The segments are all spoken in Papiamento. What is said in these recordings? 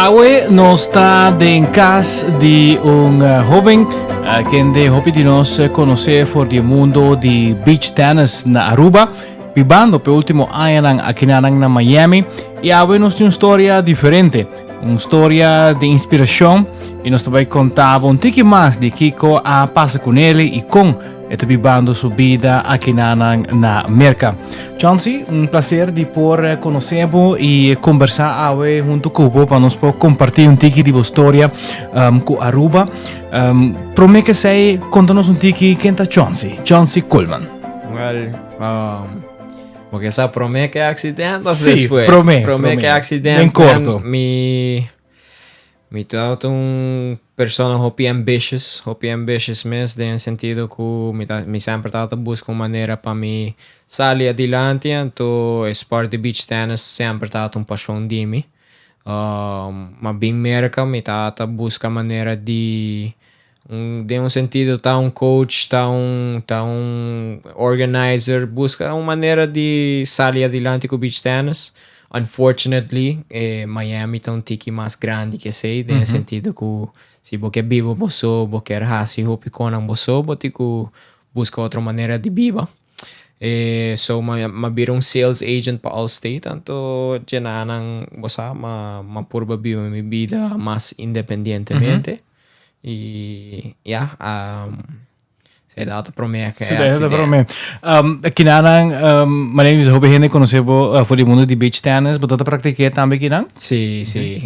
Awe nos ta den cas di un hoben kende hopi di nos conoce for di e mundo di beach tennis na Aruba, bibando p'e ultimo añanan akinanan na Miami. Y awe nos tin un storia diferente, un storia di inspiracion y nos ta bay conta bo un tiki mas di kico a pasa cu Nelly y con e ta bibando su bida akinanan na Merca. Chauncey, un placer di por conoce bo y conversa awe hunto cu bo pa nos por comparti un tiki di bo storia cu Aruba. Prome que esey, conta nos un tiki ken ta Chauncey, Chauncey Koolman. Well, bo ke sa prome ke accident of Sí, despues? prome, Prome prome. ke accident. Den corto. Mi tabata un persona hopi ambitious, hopi ambitious mes den e sentido ku mi ta mi semper tabata buska un manera pa mi sali adilanti, anto e sport di beach tennis semper tabata un pashon di mi. Ma bin Merka mi tabata buska manera di un den un sentido ta un coach, ta un ta un organizer, buska un manera di sali adilanti ku beach tennis. Unfortunately e Miami ta un tiki mas grandi ke esei den e sentido ku si bo ke biba bo so, bo kier hasi hopi konan bo so, bo tin ku buska otro manera di biba. E so m'a bira un sales agent pa Allstate anto djenanan bo sa m'a purba biba mi bida mas independientemente. Y ya, esei ta prome ke Sí, ta prome. Kinanan, manera mi bisa hopi hende conoce bo for di mundo di beach tennis, bo ta ta practique tambe kinan? Sí, sí.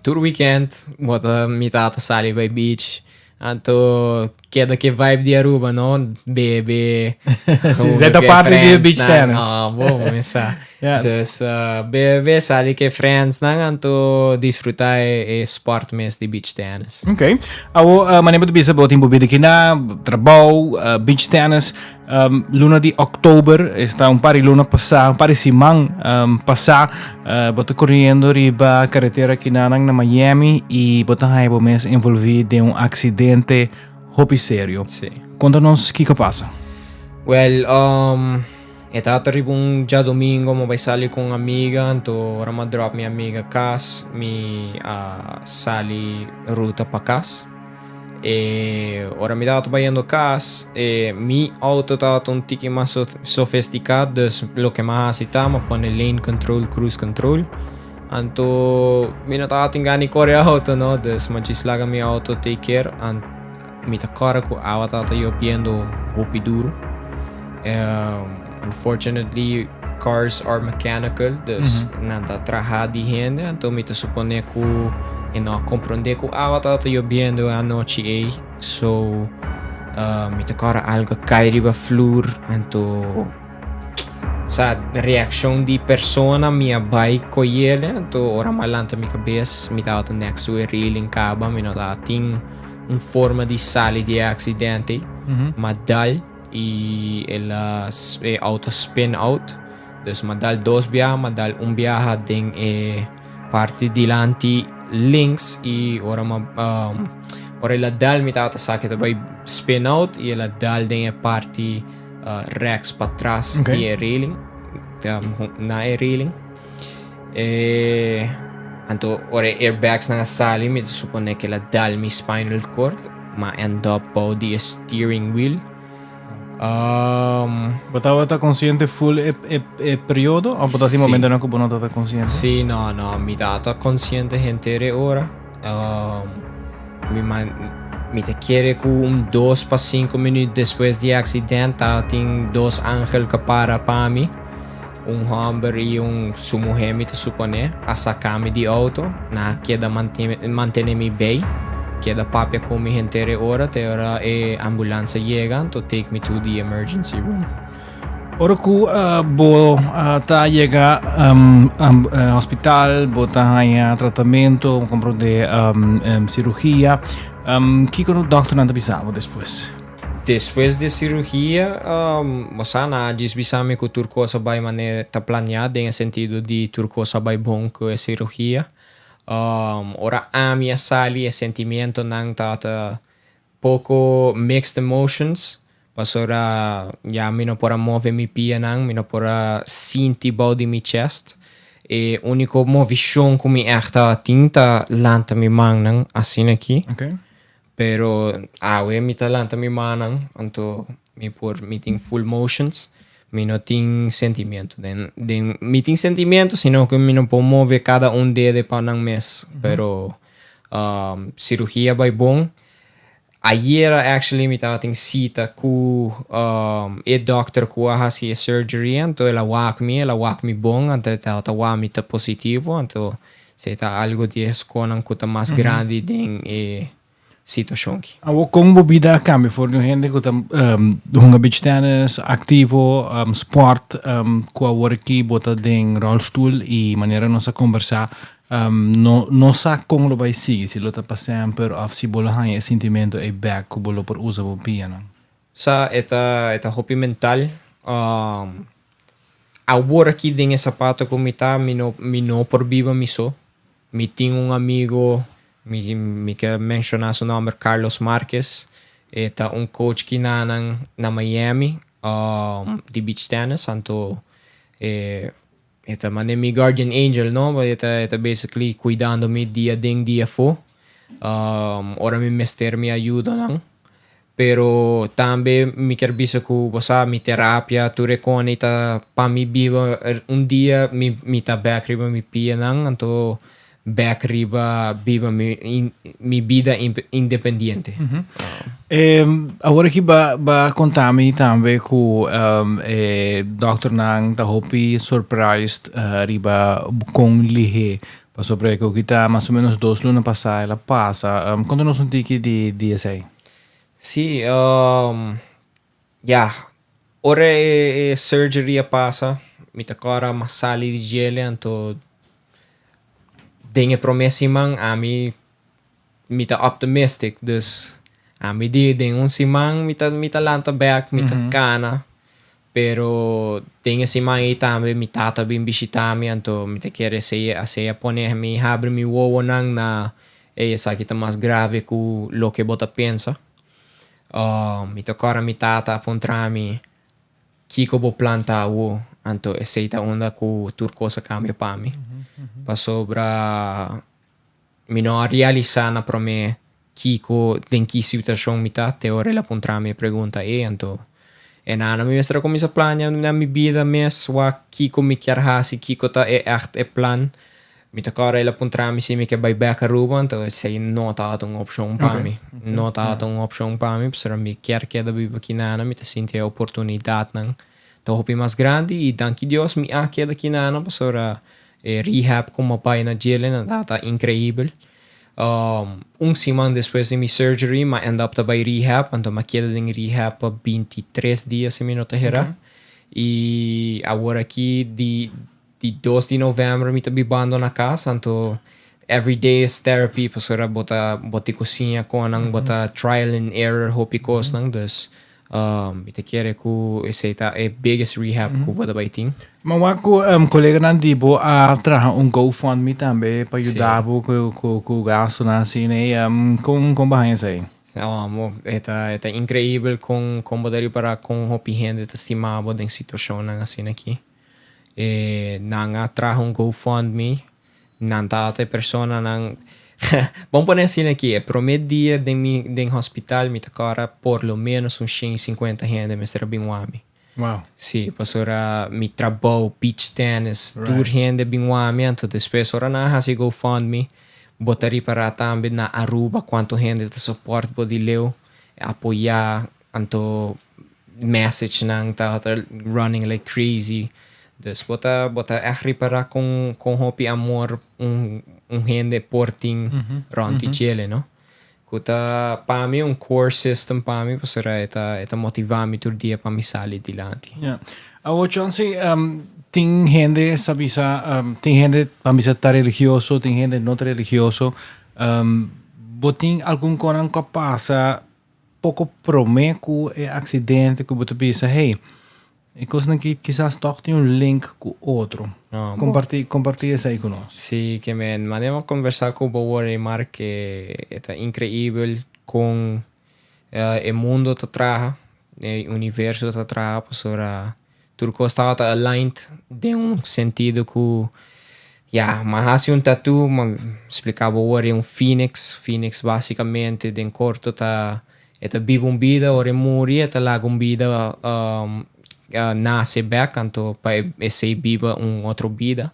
Tur weekend bo ta mi tata sali bay beach. Anto keda ke vibe di Aruba, no? Bebe. Sí, esei ta parti di e beach tennis. Ah, bo, mi sa. Dus bebe, sali ke friendsnan anto disfruta e sport mes di beach tennis. Ok. Awo, manera bo ta bisa bo tin bo bida kina, trabou, beach tennis. Luna di oktober, esta un par di luna pasá, un par di siman pasá, bo ta koriendo riba karetera kinanan na Miami i bo ta haña bo mes envolví den un aksidente hopi serio. Sí. Konta nos kiko pasa. Well, E tabata riba un djadomingo, mi a bai sali ku un amiga, anto ora mi a dròp mi amiga kas, mi a sali ruta pa kas. E ora mi tabata bayendo kas, e mi outo tabata un tiki mas sofestiká, dus loke mi a hasi ta, mi a pone lane control, cruise control. Anto mi no tabatin gana di kore outo no, dus mi a djis laga mi outo take care. Mi ta kòrda ku awa tabata yobiendo hopi duru. Unfortunately cars are mechanical, dus nan ta traha di hende, anto mi ta supone ku e no a komprondé ku awa tabata yobiendo e anochi ei. So mi ta kòrda algu a kai riba flur, anto sa reakshon di persona mi a bai koyele, anto ora mi a lanta mi kabes mi tabata next to e railing kaba, mi no tabatin un forma di sali di e accidente, ma dal y el a e auto spin out, dus ma dal dos biaha, ma dal un biaha den e parti dilanti links y ora ma ora el a dal mi tabata sa ke ta bai spin out y el a dal den e parti rechts patras di e railing, na e railing. E anto ora e airbagsnan a sali mi ta supone ke el a dal mi spinal cord ma end up bou di e steering wheel. Bo tabata konsiente full e e periodo of bo ta tin momentonan ku bo no tabata konsiente? Si, no no mi tabata konsiente henter e ora. Mi man mi ta kere ku un dos pa sinku minuut despues di e aksident tabatin dos angel ku a para pa mi. Un hòmber i un su muhé mi ta suponé a saka mi di outo. Nan a keda mantené mi bei, keda papia ku mi henter e ora te ora e ambulansa yega anto take me to the emergency room. Ora ku bo ta yega hospital, bo ta haña tratamentu, bo komprondé sirugia, kiko dòkternan ta bisa bo despues? Despues di e sirugia, bo sa, nan a djis bisa mi ku tur kos a bai manera ta planeá, den e sentido di tur kos a bai bon ku e sirugia. Ora ami a sali e sentimientonan tabata poko mixed emotions, pasobra ya mi no por a move mi pianan, mi no por a sinti bou di mi chest. E úniko movishon ku mi ègt tabatin ta lanta mi mannan asina aki. Pero awe mi ta lanta mi mannan, anto mi por mi tin full motions. Mi no tin sentimiento den den mi tin sentimiento sino ku mi no por move kada un dede pa nan mes. Pero sirugia bai bon. Ayera actually mi tabatin cita cu e dokter cu a haci e surgery anto el a wak mi, el a wak mi bon anto e tabata wak mi ta positivo anto esey ta algo di e sconan cu ta mas grandi den e situacion aki. Awor con bo bida a cambia for di un hende cu ta hunga beach tennis, activo, sport, cu awor aki bo ta den rolstoel y manera nos a conversa No no sa kon lo bai sigui, si lo ta pa semper òf si bo lo haña e sintimentu ei bèk ku bo lo por usa bo pianan. Sa e ta e ta hopi mental. Awor aki den e sapato ku mi ta mi no mi no por biba mi so. Mi tin un amigo mi mi ke menshoná su nòmber Carlos Marquez e ta un coach kinanan na Miami di beach tennis anto e E ta mane mi guardian angel no, e ta e ta basically cuidando mi dia den dia afo. Ora mi mester mi ayudanan. Pero tambe mi kier bisa cu bo sa mi terapia tur e cone ta pa mi biba un dia mi mi ta bek riba mi pianan anto bek riba biba mi mi bida independiente. Awor aki ba ba konta mi tambe ku e dòkternan ta hopi surprised riba kon lihé pasobra ku kita mas o menos dos luna pasá el a pasa. Konta nos un tiki di di esei. Sí, ya, ora e surgery a pasa mi ta kòrda mi a sali di djele anto den e promé siman ami mi ta optimistic dus ami di den un siman mi ta mi ta lanta bek mi ta kana pero den e siman ei tambe mi tata a bin bishita mi anto mi ta kere esei esei a pone mi habri mi wowonan na ey esaki ta mas grave ku loke bo ta pensa mi ta kòrda mi tata a puntra mi Kiko bo plan ta awo? Anto esei ta unda ku tur kos a kambia pa mi. Pasobra mi no a realisá na promé kiko, den ki situashon mi ta, te ora el a puntra mi e pregunta ei. Anto e nana mi mester a kuminsá plania na mi bida mes wak kiko mi kier hasi, kiko ta e ègt e plan. Mi ta kòrda el a puntra mi si mi ke bai bèk Aruba, anto esei no tabata un opshon pa mi. No tabata un opshon pa mi pasobra mi kier keda biba kinana, mi ta sinti e oportunidatnan ta hopi mas grandi i danki Dios mi a keda kinana pasobra e rehab ku mi a bai na djele nan tabata inkreibel. Un siman despues di mi surgery mi a end up ta bai rehab, anto mi a keda den rehab pa 23 dia si mi no ta hera. I awor aki di. Di dos di november mi ta bibando na cas anto every day is therapy pasobra bo ta bo tin cu siña conan bo ta trial and error hopi cosnan dus mi ta kere cu esey ta e biggest rehab cu bo ta bay tin. Ma wak cu coleganan di bo a traha un GoFundMe tambe pa yuda bo cu gastonan asina ey con con bo haña esey? E ta e ta increibel con con bo ta ripara con hopi hende ta stima bo den situacionnan asina aki. E nan a traha un GoFundMe, nan tabata e personanan, bon pone asina aki, e prome dia den mi den hospital mi ta kòrda por lo menos un shen i sinkuenta hende mester a bin wak mi. Wow. Si, pasobra mi trabou, beach tennis, tur hende a bin wak mi, anto despues ora nan a hasi GoFundMe, bo ta ripará tambe na Aruba kuantu hende ta support bo di leu, apoyá, anto message nan tabata running like crazy dus bo ta bo ta echt ripara con con hopi amor un un hende por tin rond di djele no cu ta pa mi un core system pa mi pasobra e ta e ta motiva mi tur dia pa mi sali dilanti. Ya. Awor Chauncey tin hende sa bisa tin hende pa bisa ta religioso tin hende no ta religioso bo tin algun konan ku a pasa Poko promé ku e aksidente ku bo ta bisa, hey, e kosnan aki kisas tòg tin un link ku otro. Kompartí, kompartí esei ku nos. Sí, ke men manera mi a kombersá ku bo awor, Mark, e ta inkreibel kon e mundo ta traha, e universo ta traha, pasobra tur kos tabata aligned den un sentido ku. Ya, m'a hasi un tattoo, m'a splica bo awor, e un phoenix. Phoenix basicamente den corto ta e ta biba un bida, ora e muri e ta laga un bida nace bek, anto pa esey biba un otro bida.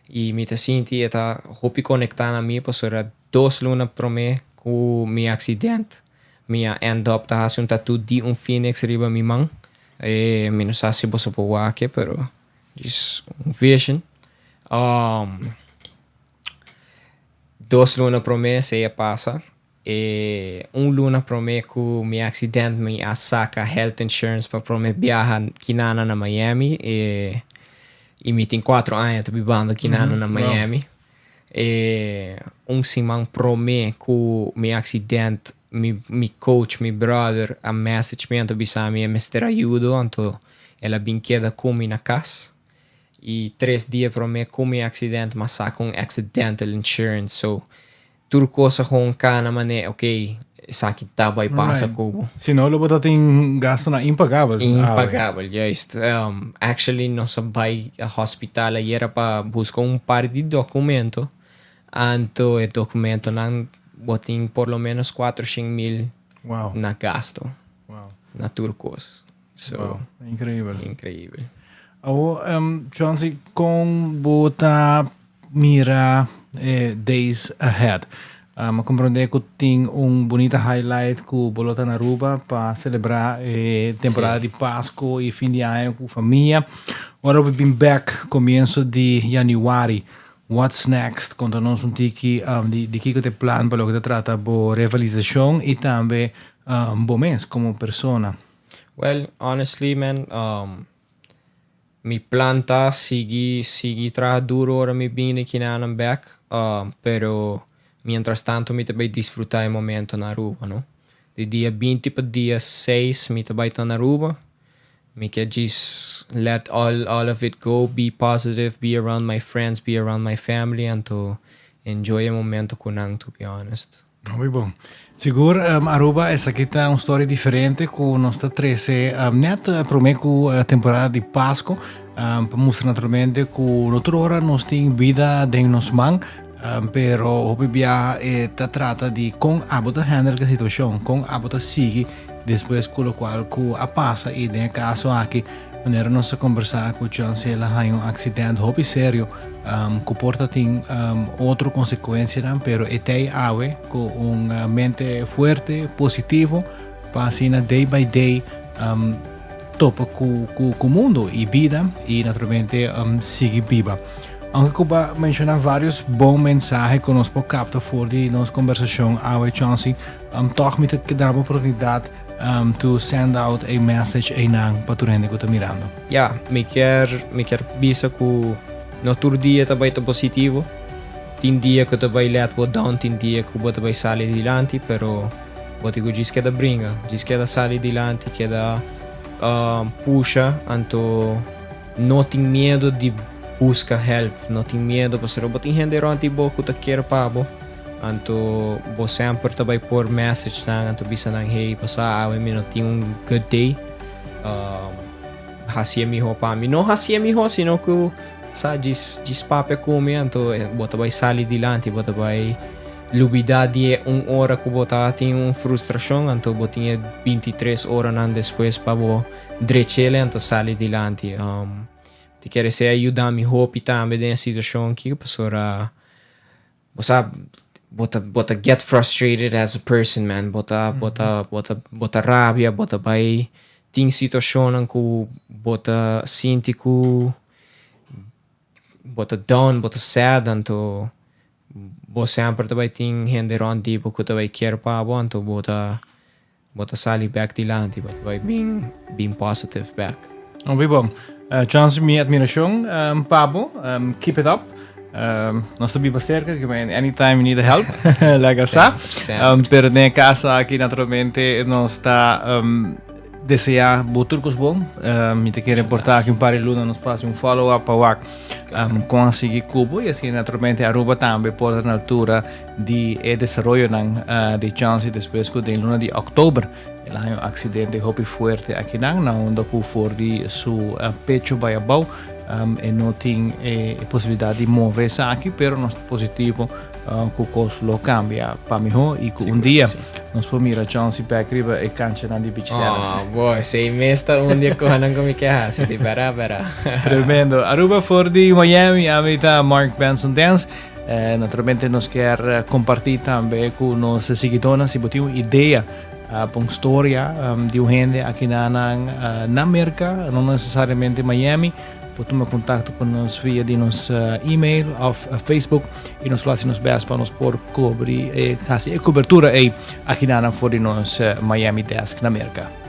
Y mi ta sinti e ta hopi conecta na mi pasobra 2 luna prome cu mi accident mi a end up ta hasi un tattoo di un phoenix riba mi man. E mi no sa si boso por wak, pero just un vision. 2 luna prome esey a pasa. E un luna prome cu mi accident mi a saca health insurance pa prome biaha kinana na Miami y mi tin 4 aña ta bibando kinana na Miami. E un siman prome cu mi accident mi coach, mi brother, a message mi anto bisa mi e mester ayudo, anto el a bin keda cu mi na cas. Y 3 dia prome cu mi accident m'a saca un accidental insurance, so tur cos a gewoon cana mane, ok, esaki ta bay pasa cu bo. Si no, lo bo tin gastonan impagabel. Impagabel, juist. Actually, nos a bay hospital ayera pa busca un par di documento. Anto e documentonan bo tin por lo menos 400 mil na gasto. Na tur cos. So, Wow. Increibel. Increibel. Awo, Chauncey, con bo ta mira days ahead? Comprende cu tin un bunita highlight cu bo lo ta na Aruba pa celebra temporada di Pasco y fin di aña cu famia. Ora we bin back comienso di januari. What's next? Conta nos un tiki di kico ta e plan pa loke ta trata bo rehabilitacion y tambe bo mes como persona. Well, honestly, man, mi plan ta sigui traha duro ora mi bin akinan back, pero mientras tanto mi ta bay disfruta e momento na Aruba, no? Di dia 20 pa dia 6 mi ta bay ta na Aruba. Mi kier just let all of it go, be positive, be around my friends, be around my family and to enjoy e momento cu nan, to be honest. Muy bon. Sigur, Aruba, esaki ta un story diferente cu nos ta trece net prome cu temporada di Pasco, pa mustra naturalmente cu no tur ora nos tin bida den nos man, pero hopi bia ta trata di con abo ta handle e situacion, con abo ta sigui despues cu locual cu a pasa. Y den e caso aki, manera nos a conversa cu Chauncey, el a haya un accidente hopi serio, cu por ta tin otro consecuencianan, pero e t'ey awe cu un mente fuerte, positivo, pa asina day by day topa cu mundo y bida y naturalmente sigui biba. Aunke cu bo a menciona varios bon mensahe cu nos por capta for di nos conversacion awe, Chauncey, toch mi ta duna un oportunidad to send out a message einan pa tur hende cu ta mirando. Ja, mi kier bisa cu no tur dia ta bay ta positivo. Tin dia cu ta bay let bo down, tin dia cu bo ta bay sali dilanti, pero bo tin cu djis keda bringa, djis keda sali dilanti, keda pusha, anto no tin miedo di busca help, no tin miedo, pasobra bo tin hende rond di bo cu ta kier pa bo. Anto bo semper ta bay por message nan, anto bisa nan, "Hey, pasa awe mi no tin un good day. Hasi miho pa mi." No hasi miho, sino cu sa djis papia cu mi, anto bo ta bay sali dilanti, bo ta bay lubida di un ora cu bo ta tin un frustracion, anto bo tin 23 oranan despues pa bo drech'ele, anto sali dilanti. Mi kier esey a yuda mi hopi tambe den e situacion aki, pasobra bo sa bo ta get frustrated as a person, man. Bo ta rabia, bo ta bay tin situacionnan cu bo ta sinti cu bo ta down, bo ta sad, anto bo semper ta bay tin hende rond di bo cu ta bay kier pa bo, anto bo ta sali back dilanti, bo ta bay bin positive back. Hopi bon. Chauncey, mi admiracion pa bo. Keep it up. Nos ta biba cerca, cu anytime you need help, laga sa. Semper. Pero den e caso aki, naturalmente, nos ta desea bo tur cos bon. Mi ta kere por ta aki un par di luna nos pasa un follow-up pa wak con a sigui cu bo y asina naturalmente Aruba tambe por ta na altura di e desaroyonan di Chauncey despues cu den luna di october el a haya un accidente hopi fuerte akinan na unda cu for di su pecho bay abou. E no tin e posibilidad di move esaki, pero nos ta positivo cu cos lo cambia pa miho y cu un dia nos por mira Chauncey bek riba e canchanan di beach tennis. Oh, boy, esey mes ta un di e cosanan cu mi ke haci, di bera bera. Tremendo. Aruba for di Miami, ami ta Mark Benson Dance. Naturalmente nos kier comparti tambe cu nos siguidornan si bo tin un idea pa un storia di un hende aki na nan na Merca, no necesariamente Miami, por tuma contacto cu nos via di nos email of Facebook y nos lo haci nos best pa nos por cubri, haci e cobertura ey aki na nan for di nos Miami desk na Merca.